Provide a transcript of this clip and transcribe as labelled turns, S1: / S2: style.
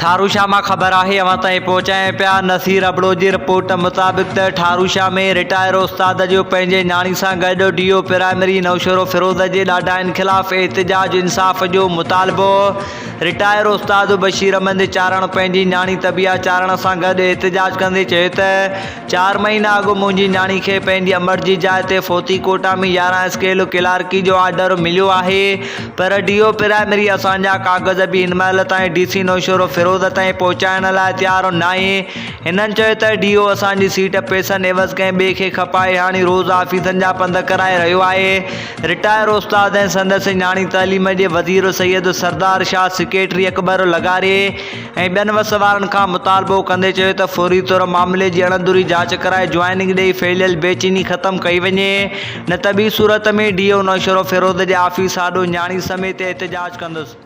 S1: ٺاروشاه مان خبر آهي اوهان تائين پهچايان پيا نصير ابڙو جي رپورٽ مطابق ته ٺاروشاه ۾ رٽائر استاد جو پنهنجي نياڻي سان گڏ ڊي او پرائمري نوشهروفيروز جي ڏاڍاين خلاف احتجاج انصاف جو مطالبو رٽائر استاد بشير احمد چارڻ پنهنجي نياڻي طبيعه چارڻ سان گڏ احتجاج ڪندي چيو ته چار مهينا اڳ منهنجي نياڻي کي پنهنجي امڙ جي جاء تي فوتي ڪوٽا ۾ 11 اسڪيل ڪلارڪي جو آرڊر مليو آهي پر ڊي او پرائمري اسان جا ڪاغذ به هن مهل تائين ڊي سي نوشهروفيروز تائين پهچائڻ لاء تيار ناهي. هنن چيو ته ڊي او اسان جي سيٽ پئسن عيوض ڪنهن ٻئي کي کپائي هاڻي روز آفيسن جا پنڌ ڪرائي رهيو آهي. رٽائر استاد ۽ سندس نياڻي تعليم جي وزير سيد سردار شاهه، سيڪريٽري اڪبر لغاري، ۽ ٻين وس وارن کان مطالبو ڪندي چيو ته فوري طور معاملي جي اڻڌري جاچ ڪرائي جوائننگ ڏئي ڦهليل بيچيني ختم ڪئي وڃي نه ته ٻي صورت ۾ ڊي او نوشهروفيروز جي آفيس آڏو نياڻي سميت احتجاج ڪندس.